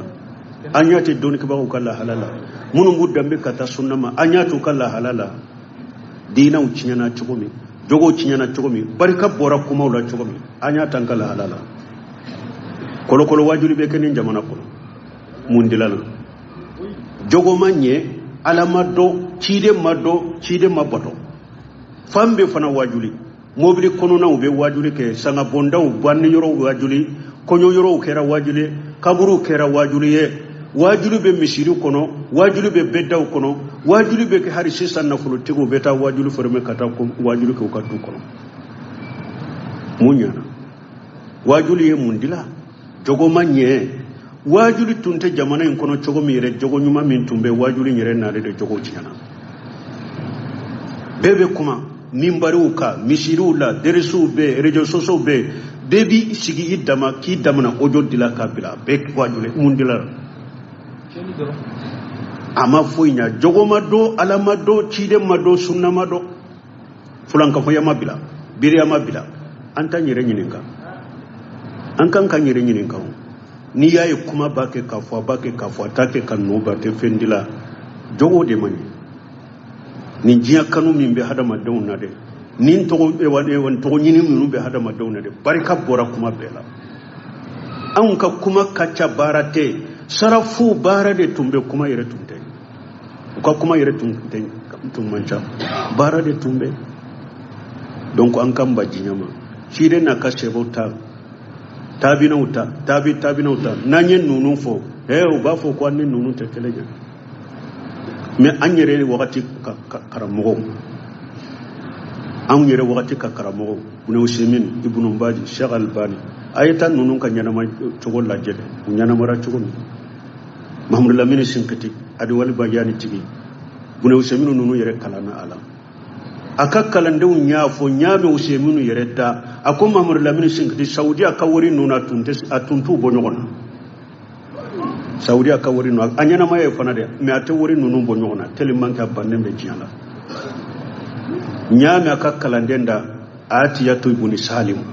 an y'a tɛ dɔnnikɛbagaw ka lahala la, minnu b'u danbe ka taa sunna ma, an y'a t'u ka lahala la. Diinɛw tiɲɛna cogo min, jogow tiɲɛna cogo min, barika bɔra kumaw la cogo min, an y'a t'an ka lahala la. Kolokolo wajuli bɛ kɛ nin jamana kɔnɔ, mun dilanna? Jogo ma ɲɛ, Ala ma dɔn, ciden ma dɔn, ciden ma bato. Fan bɛɛ fana wajuli, mobili kɔnɔnaw bɛ wajuli kɛ, sangabondaw banni yɔrɔw wajuli, kɔɲɔ yɔrɔw kɛra wajuli, kaburuw kɛra wajuli ye, wajuli bɛ misiri kɔnɔ, wajuli bɛ bɛdaw kɔnɔ, wajuli bɛ kɛ hali sisan nafolotigiw bɛ taa wajuli fɛrɛmɛ ka taa wajuli kɛ u ka du kɔnɔ. Mun ɲɛna? Wajuli ye mun dila? Jogo ma ɲɛ. Wajuli tun tɛ jamana in kɔnɔ cogo min yɛrɛ, jogo ɲuman min tun bɛ wajuli yɛrɛ n'ale de jogo tiɲɛna. Bɛɛ bɛ kuma minbariw kan, misiriw la, derisiw bɛ, réseaux sociaux bɛ, bɛɛ b'i sigi i dama k'i damana audio dila k'a bila, bɛɛ wajuli mun dila? A ma foyi ɲa, jogo ma dɔn, Ala ma dɔn, ciden ma dɔn, sunna ma dɔn, fulankafoya ma bila, biriya ma bila. An t'an yɛrɛ ɲininka, an kan k'an yɛrɛ ɲininka o. N'i y'a ye kuma b'a kɛ k'a fɔ, a b'a kɛ k'a fɔ, a t'a kɛ ka nɔ ba tɛ fɛn dila, jogo de man ɲi. Nin diɲɛ kanu min bɛ hadamadenw na dɛ, nin tɔgɔ ɲini minnu bɛ hadamadenw na dɛ, barika bɔra kuma bɛɛ la. Anw ka kuma ka ca, baara tɛ, sarafu baara de tun bɛ, kuma yɛrɛ tun tɛ, u ka kuma yɛrɛ tun tɛ, tun man ca, baara de tun bɛ. Donc an kan ba diɲɛ ma, ciden n'a ka sɛbɛw ta, tabinaw ta, tabi tabinaw ta, n'an ye ninnu fɔ, u b'a fɔ ko an ni ninnu tɛ kelen ye. Mais an yɛrɛ wagati ka karamɔgɔw, anw yɛrɛ wagati ka karamɔgɔw, Ibn Usaymin, Ibn Baji, Cheikh Albani, a ye taa ninnu ka ɲɛnama cogo lajɛ dɛ, u ɲɛnamara cogo min. Mahamadu Lamini Sinkiti, Adiwali Bajani tigi, Ibn Usaymin ninnu yɛrɛ kalanna a la. A ka kalandenw y'a fɔ, n y'a mɛn Usaymin yɛrɛ da, a ko Mahamadu Lamini Sinkiti, Saudiya ka wari ninnu a tun t'u bɔ ɲɔgɔn na. Saudiya ka wari ninnu, a ɲɛnamaya ye fana dɛ, mais a tɛ wari ninnu bɔ ɲɔgɔn na, tellement que a bannen bɛ diɲɛ la. N y'a mɛn a ka kalanden da, Atiyatu ibn Salim,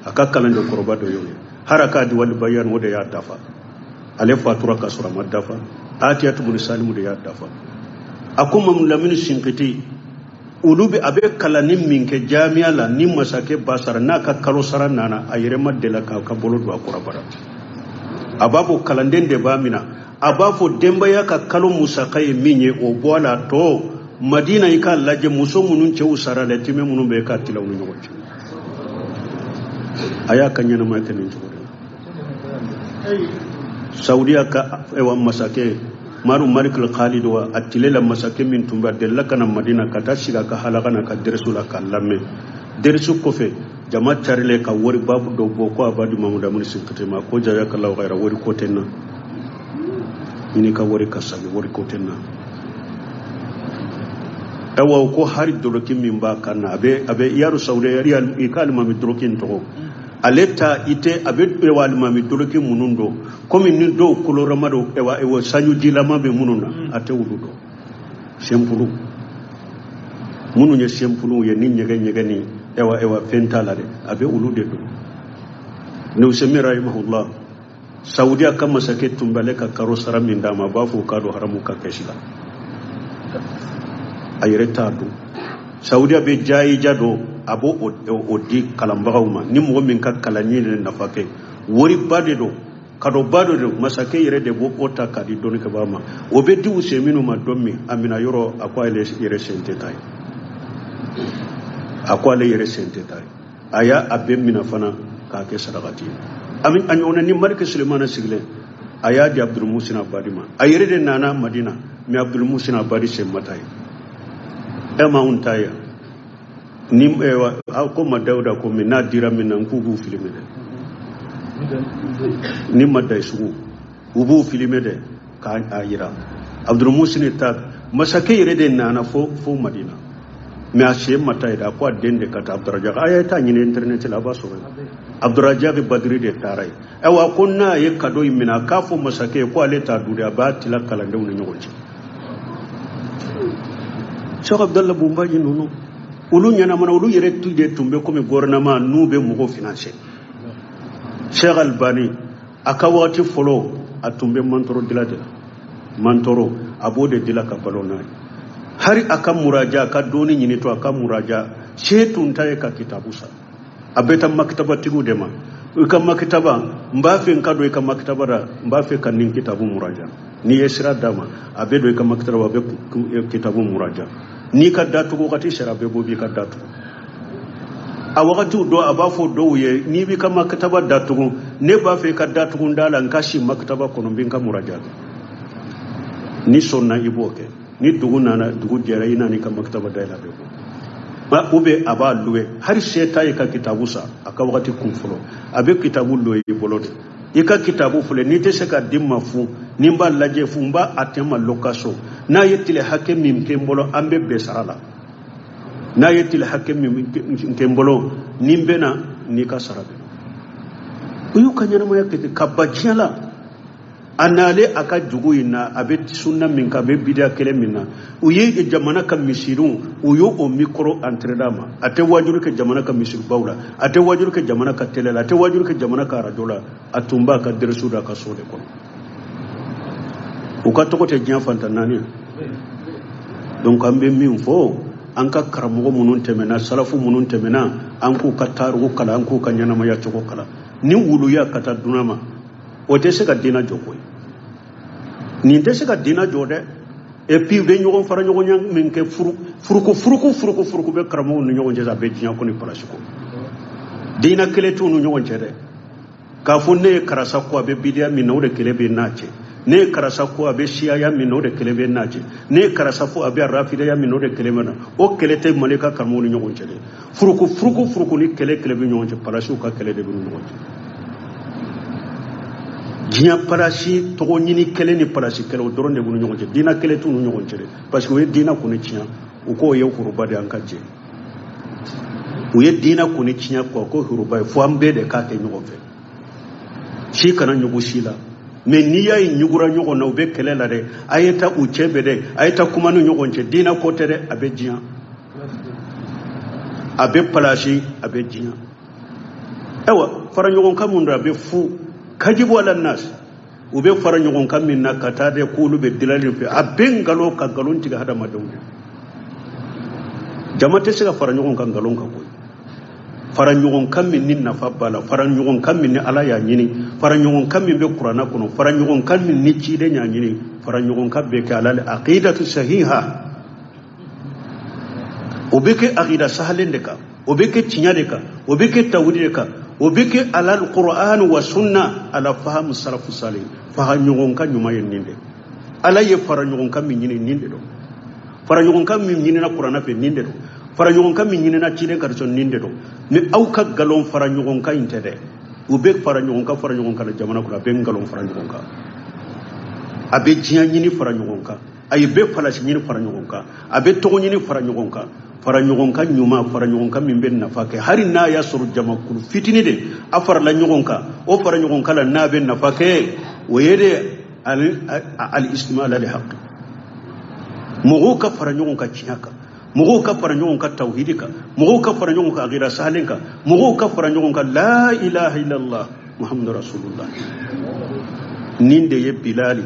a ka kalanden kɔrɔba dɔ y'o ye, haraka Adiwali Bayan, o de y'a dafa. Ale fatura ka sɔrɔ a ma dafa, Atiyatu ibn Salim de y'a dafa. A ko Mahamadu Lamini Sinkiti, Olu bɛ a bɛ kalanni min kɛ jamiya la ni masakɛ b'a sara n'a ka kalo sara nana a yɛrɛ ma deli k'a ka bolo don a kɔrɔ bara. A b'a fɔ kalanden de b'a minɛ, a b'a fɔ denbaya ka kalo musaka ye min ye o bɔ a la tɔ Madina i k'a lajɛ muso minnu cɛw sara la timɛ minnu bɛ k'a tila u ni ɲɔgɔn cɛ. A y'a ka ɲɛnamaya kɛ nin cogo de la. Saudiya ka ewa masakɛ Maru Malik al-Khalid wa a tile la masakɛ min tun bɛ a delila ka na Madina ka taa sigi a ka halaka n'a ka dɛrɛsu la k'a lamɛn. Dɛrɛsu kɔfɛ jama carilen ka wariba dɔ bɔ ko a b'a di Mamudu Amini Sinkiti ma ko jazakallahu khairan wari ko tɛ n na. Ɲini ka wari ka sagi wari ko tɛ n na. Awa ko hari doloki min b'a kan na a bɛ yaru Saudiya i ka alimami doloki in tɔgɔ ale ta i tɛ a bɛ ewa alimami doloki minnu dɔn komi ni dɔw kolorama don ewa ewa sanujilama bɛ minnu na a tɛ olu dɔn senpulu minnu ye senpuluw ye ni ɲɛgɛ ɲɛgɛ ni ewa ewa fɛn t'a la dɛ a bɛ olu de dɔn. Nusemi rahimahullah Saudiya ka masakɛ tun b'ale ka karo sara min d'a ma a b'a fɔ k'a don haramu ka kɛsi la a yɛrɛ t'a dɔn. Saudiya bɛ jayija dɔ a b'o o di kalanbagaw ma ni mɔgɔ min ka kalanni de nafa kɛ wariba de don kadoba dɔ don masakɛ yɛrɛ de b'o ta k'a di dɔnnikɛbaa ma o bɛ di u sen minnu ma don min a minɛ yɔrɔ a ko ale yɛrɛ sen tɛ taa ye a ko ale yɛrɛ sen tɛ taa ye a y'a a bɛɛ minɛ fana k'a kɛ sarakati ye. A ɲɔgɔnna ni Maliki Sulemana sigilen a y'a di Abdul Musin Abadi ma a yɛrɛ de nana Madina mais Abdul Musin Abadi sen ma taa ye e ma anw ta yan ni ko ma Dawuda ko min n'a dira min na n k'u b'u filime dɛ ni ma da sugu u b'u filime dɛ k'a yira Abdul Musin ta masakɛ yɛrɛ de nana fo Madina mais a sen ma taa ye dɛ a ko a den de ka taa Abdurajak a ye taa ɲini internet la a b'a sɔrɔ yen Abdurajak Badiri de taara yen ayiwa ko n'a ye kado in minɛ a k'a fɔ masakɛ ye ko ale t'a dun dɛ a b'a tila kalandenw ni ɲɔgɔn cɛ. Cheikh Abdallah Bumbaji ninnu olu ɲɛnamana olu yɛrɛ tu de tun bɛ komi gouvernement n'u bɛ mɔgɔw financer. Cheikh Albani a ka waati fɔlɔ a tun bɛ mantɔrɔ dila de la mantɔrɔ a b'o de dila ka balo n'a ye hari a ka muraja a ka dɔɔni ɲini to a ka muraja se tun ta ye ka kitabu san a bɛ taa makitabatigiw de ma i ka makitaba n b'a fɛ n ka don i ka makitaba la n b'a fɛ ka nin kitabu muraja n'i ye sira d'a ma a bɛ don i ka makitaba a bɛ kitabu muraja n'i ka datugu wagati sera a bɛ bɔ b'i ka datugu a wagatiw dɔ a b'a fɔ dɔw ye n'i b'i ka makitaba datugu ne b'a fɛ i ka datugu da la n ka si makitaba kɔnɔ n bɛ n ka muraja kɛ ni sɔnna i b'o kɛ ni dugu nana dugu jɛra i nana i ka makitaba dayɛlɛ a bɛ bɔ ou bien a b'a louer hali se t'a ye ka kitabu san a ka wagati kun fɔlɔ a bɛ kitabu louer i bolo de i ka kitabu filɛ n'i tɛ se ka di n ma fu ni n b'a lajɛ fu n b'a a tɛ ma location n'a ye tile hakɛ min kɛ n bolo an bɛ bɛn sara la n'a ye tile hakɛ min kɛ n bolo ni n bɛna n'i ka sara bɛ u y'u ka ɲɛnamaya kɛ ten ka ban diɲɛ la. A n'ale a ka dugu in na a bɛ sunna min kan a bɛ bidiya kelen min na u ye jamana ka misiriw u y'o o mikoro entrée d'a ma a tɛ wajulu kɛ jamana ka misiribaw la a tɛ wajulu kɛ jamana ka télé la a tɛ wajulu kɛ jamana ka arajo la a tun b'a ka dɛrɛsu da a ka so de kɔnɔ u ka tɔgɔ tɛ diɲɛ fantan naani ye. Donc an bɛ min fɔ an ka karamɔgɔ minnu tɛmɛna salafu minnu tɛmɛna an k'u ka tariku kalan an k'u ka ɲɛnamaya cogo kalan ni wuluya ka taa dunan ma o tɛ se ka diinɛ jɔ koyi nin tɛ se ka diinɛ jɔ dɛ et puis u bɛ ɲɔgɔn fara ɲɔgɔn min kɛ furuku furuku furuku furuku bɛ karamɔgɔw ni ɲɔgɔn cɛ a bɛ diɲɛ ko ni palasi ko diinɛ kelen t'u ni ɲɔgɔn cɛ dɛ k'a fɔ ne ye karisa ko a bɛ bidiya min na o de kelen bɛ n'a cɛ ne ye karisa ko a bɛ siyaya min na o de kelen bɛ n'a cɛ ne ye karisa fo a bɛ rafidaya min na o de kelen bɛ na o kɛlɛ tɛ Mali ka karamɔgɔw ni ɲɔgɔn cɛ dɛ furuku furuku furuku ni kɛlɛ kɛlɛ bɛ ɲɔgɔn cɛ palasiw ka kɛlɛ de bɛ ɲɔgɔn cɛ diɲɛ palasi tɔgɔ ɲini kɛlɛ ni palasi kɛlɛ o dɔrɔn de b'u ni ɲɔgɔn cɛ diinɛ kɛlɛ t'u ni ɲɔgɔn cɛ dɛ parce que u ye diinɛ kɔni tiɲɛ u k'o ye huruba de an ka jɛ u ye diinɛ kɔni tiɲɛ quoi ko huruba ye fo an bɛɛ de k'a kɛ ɲɔgɔn fɛ si kana ɲugu si la mais n'i y'a ye ɲugura ɲɔgɔn na u bɛ kɛlɛ la dɛ a ye taa u cɛ bɛ dɛ a ye taa kuma ni ɲɔgɔn cɛ diinɛ ko tɛ dɛ a bɛ diɲɛ a bɛ palasi a bɛ diɲɛ ayiwa fara ɲɔgɔn kan mun don a bɛ fu kajibu ala nas u bɛ fara ɲɔgɔn kan min na ka taa dɛ k'olu bɛ dilali fɛ a bɛ nkalon ka nkalon tigɛ hadamadenw ye. Jama tɛ se ka fara ɲɔgɔn kan nkalon kan koyi. Fara ɲɔgɔn kan min ni nafa b'a la, fara ɲɔgɔn kan min ni Ala y'a ɲini, fara ɲɔgɔn kan min bɛ kuranna kɔnɔ, fara ɲɔgɔn kan min ni ciden y'a ɲini, fara ɲɔgɔn kan bɛ kɛ ala aqidatu sahiha. O bɛ kɛ aqida sahalen de kan, o bɛ kɛ tiɲɛ de kan, o bɛ kɛ tawhidi de kan, o bɛ kɛ alal qur'an wa sunna ala fahamu salafu salih. Fara ɲɔgɔn kan ɲuman ye nin de. Ala ye fara ɲɔgɔn kan min ɲini nin de don. Fara ɲɔgɔn kan min ɲinina kuranna fɛ nin de don. Fara ɲɔgɔn kan min ɲinina ciden karisɔn nin de don. Ni aw ka nkalon fara ɲɔgɔn kan in tɛ dɛ. U bɛ fara ɲɔgɔn kan fara ɲɔgɔn kan la jamana kɔnɔ, a bɛ nkalon fara ɲɔgɔn kan, a bɛ diɲɛ ɲini fara ɲɔgɔn kan, a ye bɛ falasi ɲini fara ɲɔgɔn kan, a bɛ tɔgɔ ɲini fara ɲɔgɔn kan. Fara ɲɔgɔn kan ɲuman, fara ɲɔgɔn kan min bɛ nafa kɛ, hali n'a y'a sɔrɔ jamakulu fitinin de a farala ɲɔgɔn kan, o fara ɲɔgɔn kan la n'a bɛ nafa kɛ, o ye de al-istima ala al-haqq. Mɔgɔw ka fara ɲɔgɔn kan tiɲɛ kan, mɔgɔw ka fara ɲɔgɔn kan tawhidi kan, mɔgɔw ka fara ɲɔgɔn kan aqida sahalen kan, mɔgɔw ka fara ɲɔgɔn kan la ilaha illallah muhammadu rasulullah. Nin de ye Bilali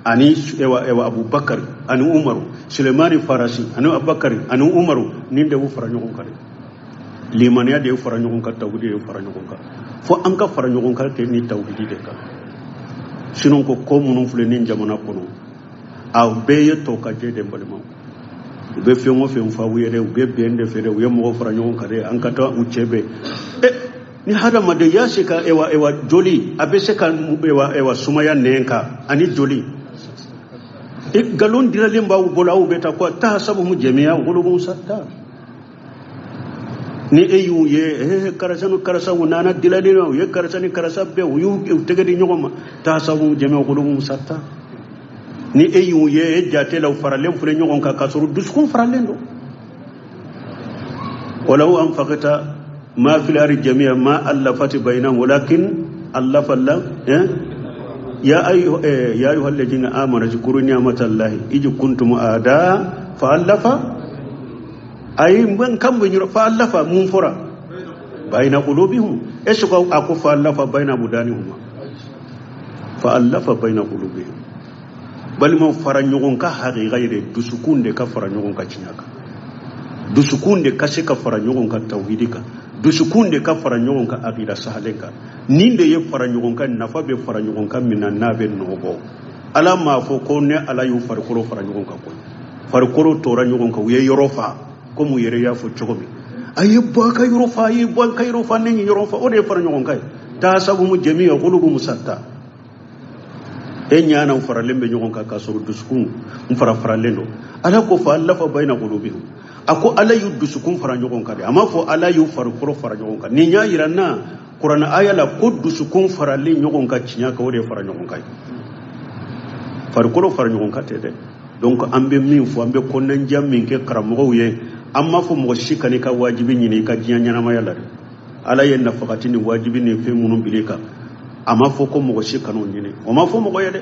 ani ewa Abubakar ani Umaru, Sulemani Farasi ani Abubakar ani Umaru, nin de y'u fara ɲɔgɔn kan dɛ. Limaniya de y'u fara ɲɔgɔn kan, tawhidi de y'u fara ɲɔgɔn kan. Fo an ka fara ɲɔgɔn kan ten ni tawhidi de kan. Sinon ko minnu filɛ nin jamana kɔnɔ, a bɛɛ ye tɔ ka jɛ de n balimaw. U bɛ fɛn o fɛn fɔ aw ye dɛ, u bɛ bɛn de fɛ dɛ, u ye mɔgɔw fara ɲɔgɔn kan dɛ, an ka taa u cɛ bɛn. Ni hadamaden y'a se ka ewa joli, a bɛ se ka ewa sumaya nɛn kan ani joli. Nkalon dilalen b'aw bolo, aw bɛ taa ko tahasabuhum jami'a qulubuhum shatta. Ni e y'u ye karisa ni karisa u nana dilalen na, u ye karisa ni karisa bɛn, u y'u tɛgɛ di ɲɔgɔn ma, tahasabuhum jami'a qulubuhum shatta. Ni e y'u ye e jate la u faralen filɛ ɲɔgɔn kan k'a sɔrɔ dusukun faralen don. Walaw anfaqta ma fil ardi jami'a ma allafat bainahum walakin allafa Allah. Ya ayyuha alladhina amanu zkuru ni'matallahi ij kuntum a'da fa allafa ay man kam bi fa allafa mun fora baina qulubihim. Est-ce que ako fa allafa baina budanihum fa allafa baina qulubihim. Balimaw, fara ɲɔgɔn kan haqiqa yɛrɛ, dusukun de ka fara ɲɔgɔn kan tiɲɛ kan, dusukun de ka se ka fara ɲɔgɔn kan tawhidi kan, dusukun de ka fara ɲɔgɔn kan aqida sahalen kan. Nin de ye fara ɲɔgɔn kan nafa bɛ fara ɲɔgɔn kan min na n'a bɛ nɔ bɔ. Ala m'a fɔ ko ne Ala y'u farikolo fara ɲɔgɔn kan koyi. Farikolo tora ɲɔgɔn kan, u ye yɔrɔ fa, komi u yɛrɛ y'a fɔ cogo min. A ye bɔ a ka yɔrɔ fa, a ye bɔ a ka yɔrɔ fa, ne ye yɔrɔ fa, o de ye fara ɲɔgɔn kan ye. Tahasabuhum jami'a qulubuhum shatta. E ɲana faralen bɛ ɲɔgɔn kan k'a sɔrɔ dusukun n fara faralen don. Ala ko fa allafa bayna qulubihim. A ko Ala y'u dusukun fara ɲɔgɔn kan dɛ, a m'a fɔ Ala y'u farikolo fara ɲɔgɔn kan. Nin y'a yira n na kuranɛ aya la ko dusukun faralen ɲɔgɔn kan tiɲɛ kan, o de ye fara ɲɔgɔn kan ye. Farikolo fara ɲɔgɔn kan tɛ dɛ. Donc an bɛ min fɔ, an bɛ kɔnɔnajɛ min kɛ karamɔgɔw ye, an m'a fɔ mɔgɔ si kan'i ka wajibi ɲini i ka diɲɛ ɲɛnamaya la dɛ. Ala ye nafakati ni wajibi ni fɛn minnu bila i kan, a m'a fɔ ko mɔgɔ si kan'o ɲini, o m'a fɔ mɔgɔ ye dɛ.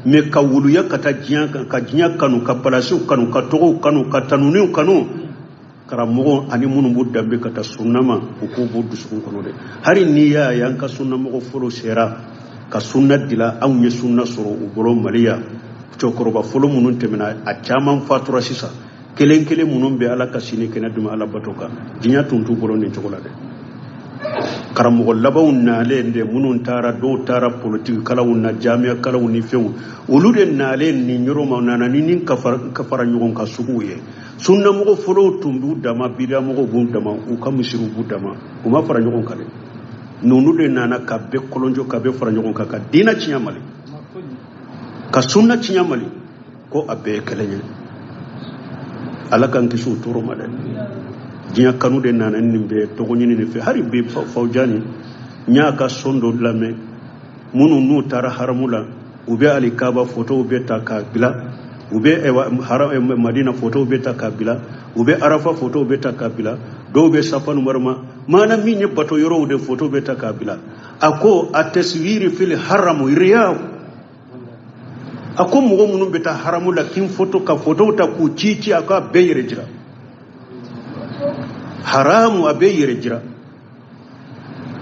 Mais ka wuluya ka taa diɲɛ kan, ka diɲɛ kanu, ka palasiw kanu, ka tɔgɔw kanu, ka tanuniw kanu, karamɔgɔ ani minnu b'u danbe ka taa sunna ma, u k'u b'u dusukun kɔnɔ dɛ. Hali n'i y'a ye an ka sunnamɔgɔ fɔlɔ sera ka sunna dila, anw ye sunna sɔrɔ u bolo Mali yan. Cɛkɔrɔba fɔlɔ minnu tɛmɛna, a caman fatura sisan, kelen kelen minnu bɛ Ala ka sini kɛnɛ dun Ala bato kan, diɲɛ tun t'u bolo nin cogo la dɛ. Karamɔgɔ labanw nalen de, minnu taara, dɔw taara politiki kalanw na, jamiya kalanw ni fɛnw, olu de nalen nin yɔrɔ ma, nana ni ka fara ɲɔgɔn kan suguw ye. Sunnamɔgɔ fɔlɔw tun b'u dama, bidamɔgɔw b'u dama, u ka misiriw b'u dama, u ma fara ɲɔgɔn kan dɛ. Ninnu de nana ka bɛɛ kɔlɔnjɔ, ka bɛɛ fara ɲɔgɔn kan, ka diinɛ tiɲɛ Mali, ka sunna tiɲɛ Mali, ko a bɛɛ ye kelen ye. Ala k'an kisi o tɔɔrɔ ma dɛ. Diɲɛ kanu de nana nin bɛɛ tɔgɔ ɲini de fɛ. Hali bi Fawjani n y'a ka son dɔ lamɛn, minnu n'u taara haramu la, u bɛ alikaba fotow bɛ ta k'a bila, u bɛ Madina fotow bɛ ta k'a bila, u bɛ Arafa fotow bɛ ta k'a bila, dɔw bɛ Safa ni Marma, maana min ye bato yɔrɔw de fotow bɛ ta k'a bila. A ko a taswiri fil haramu riyaw. A ko mɔgɔ minnu bɛ taa haramu la k'i foto ka fotow ta k'u ci ci, a k'a bɛɛ yɛrɛ jira. Haramu a bɛɛ yɛrɛ jira.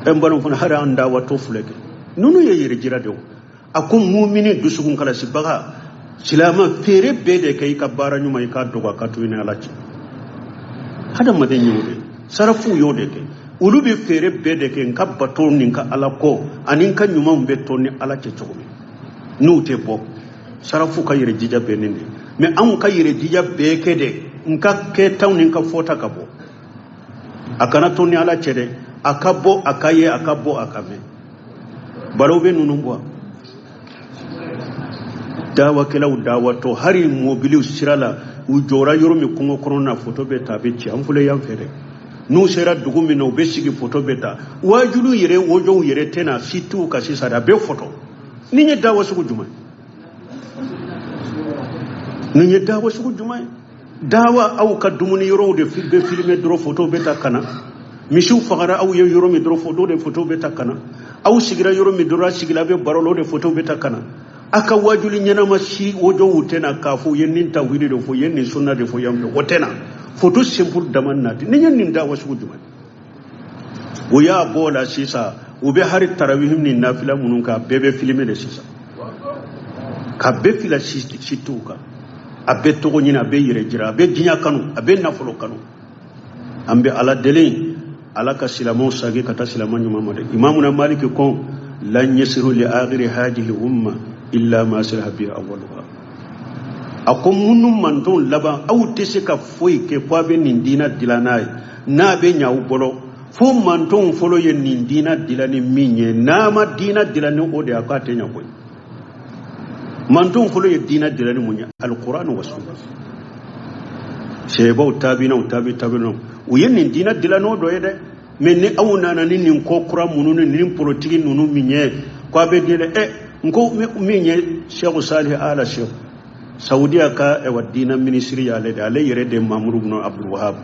N balimaw fana, hali an dawatɔ filɛ kɛ, ninnu ye yɛrɛ jira de o. A ko mumini dusukun kalasibaga silamɛ feere bɛɛ de kɛ i ka baara ɲuman, i k'a dɔgɔ a ka to i ni Ala cɛ. Hadamaden y'o de sarafuw y'o de kɛ. Olu bɛ feere bɛɛ de kɛ n ka bato ni n ka ala ko ani n ka ɲumanw bɛ to ni ala cɛ cogo min n'u tɛ bɔ. Sarafu ka yɛrɛ jija bɛɛ nin de, mais anw ka yɛrɛ jija bɛɛ kɛ de n ka kɛtaw ni n ka fɔta ka bɔ. A kana to ni ala cɛ dɛ, a ka bɔ a ka ye, a ka bɔ a ka mɛn. Baro bɛ ninnu bɔ dawakɛlaw dawatɔ hali mobiliw sira la, u jɔra yɔrɔ min kungo kɔnɔ na, foto bɛ ta a bɛ ci. An filɛ yan fɛ dɛ, n'u sera dugu min na u bɛ sigi foto bɛ ta. Waajulu yɛrɛ wojɔw yɛrɛ tɛ na si t'u ka sisan dɛ, a bɛ foto. Nin ye dawa sugu jumɛn? Nin ye dawa sugu jumɛn ye? Dawa aw ka dumuni yɔrɔw de bɛ filime dɔrɔn, foto bɛ ta ka na. Misiw fagara aw ye yɔrɔ min dɔrɔn, foto de foto bɛ ta ka na. Aw sigira yɔrɔ min dɔrɔn, a sigila a bɛ baro la, o de foto bɛ ta ka na. A ka wajuli ɲɛnama si wojɔw tɛ na k'a fɔ u ye nin tawhidi de fɔ, u ye nin sunna de fɔ yan fɛ, o tɛ na. Foto simple dama nati. Nin ye nin dawa sugu jumɛn? O y'a bɔ o la sisan, u bɛ hali tarawihim ni nafila minnu kan, a bɛɛ bɛ filime de sisan, ka bɛɛ fila sitiw kan. A bɛ tɔgɔ ɲini, a bɛ yɛrɛ jira, a bɛ diɲɛ kanu, a bɛ nafolo kanu. An bɛ ala deli, ala ka silamɛw sagi ka taa silamɛ ɲuman ma dɛ. Imamuna maliki ko lan yasiru li akhiri hadihi umma illa ma siraha bi awwaluha. A ko minnu mantonw laban, aw tɛ se ka foyi kɛ ko a bɛ nin diina dilan n'a ye, n'a bɛ ɲɛ aw bolo, fo mantonw fɔlɔ ye nin diina dilan ni min ye. N'a ma diina dilan ni o de ye, a k'a tɛ ɲɛ koyi. Mantonw fɔlɔ ye diina dilan ni mun ye? Alikuran wa sunna. Sɛbaw taabinaw tabi tabinaw u ye nin diina dilan n'o dɔ ye dɛ. Mais ni aw nana ni nin ko kura minnu ni nin politiki ninnu min ye ko a bɛ diinɛ ɛ n ko min ye Seku Salih Ala Seku Saudiya ka ɛwa diina minisiri y'ale de, ale yɛrɛ de Mamuru ibn Abdul Wahab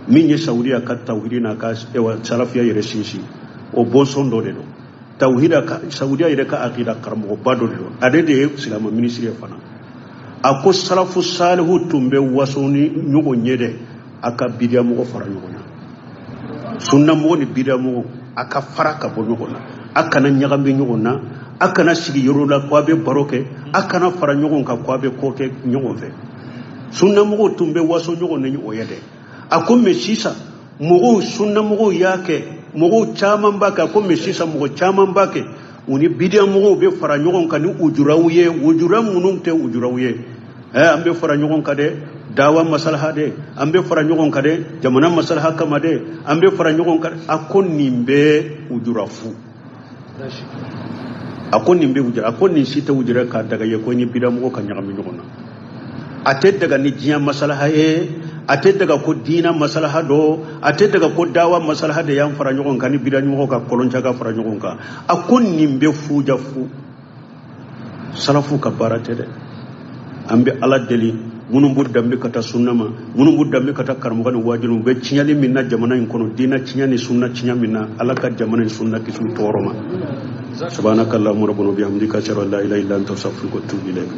min ye Saudiya ka tawhidi n'a ka ɛwa salafiya yɛrɛ sinsin, o bɔnsɔn dɔ de don. Tawhida ka Saudiya yɛrɛ ka akida karamɔgɔba dɔ de don, ale de ye silamɛ minisiri ye fana. A ko salafu salihu tun bɛ waso ni ɲɔgɔn ye dɛ, a ka bidiya mɔgɔ fara ɲɔgɔn na, sunna mɔgɔ ni bidiya mɔgɔ a ka fara ka bɔ ɲɔgɔn na, a kana ɲagami ɲɔgɔn na, a kana sigi yɔrɔ la ko a bɛ baro kɛ, a kana fara ɲɔgɔn kan ko a bɛ ko kɛ ɲɔgɔn fɛ. Sunna mɔgɔw tun bɛ waso ɲɔgɔn ni o ye dɛ. A ko mais sisan mɔgɔw sunna mɔgɔw y'a kɛ, mɔgɔw caman b'a kɛ. A ko mais sisan mɔgɔ caman b'a kɛ, u ni bidiya mɔgɔw bɛ fara ɲɔgɔn kan ni ujuraw ye, ujura minnu tɛ ujuraw ye. An bɛ fara ɲɔgɔn kan dɛ, dawa masalaha dɛ, an bɛ fara ɲɔgɔn kan dɛ, jamana masalaha kama dɛ, an bɛ fara ɲɔgɔn kan. A ko nin bɛ ujura fu. A ko nin bɛ ujura, a ko nin si tɛ ujura k'a daga ye ko ni bidiya mɔgɔ ka ɲagami ɲɔgɔn na. A tɛ daga ni diɲɛ masalaha ye, a tɛ daga ko diina masalaha dɔ, a tɛ daga ko dawa masalaha de y'an fara ɲɔgɔn kan ni bidiya mɔgɔw ka kɔlɔnca ka fara ɲɔgɔn kan. A ko nin bɛ fuja fu. Salafu ka baara tɛ dɛ. An bɛ ala deli, minnu b'u danbe ka taa sunna ma, minnu b'u danbe ka taa karamɔgɔ ni wajibi, u bɛ tiɲɛli min na jamana in kɔnɔ, diina tiɲɛ ni sunna tiɲɛ min na, ala ka jamana in sunna kisi u tɔɔrɔ ma. Subhanaka allahumma rabbana bihamdika ashhadu an la ilaha illa anta astaghfiruka wa atubu ilayk.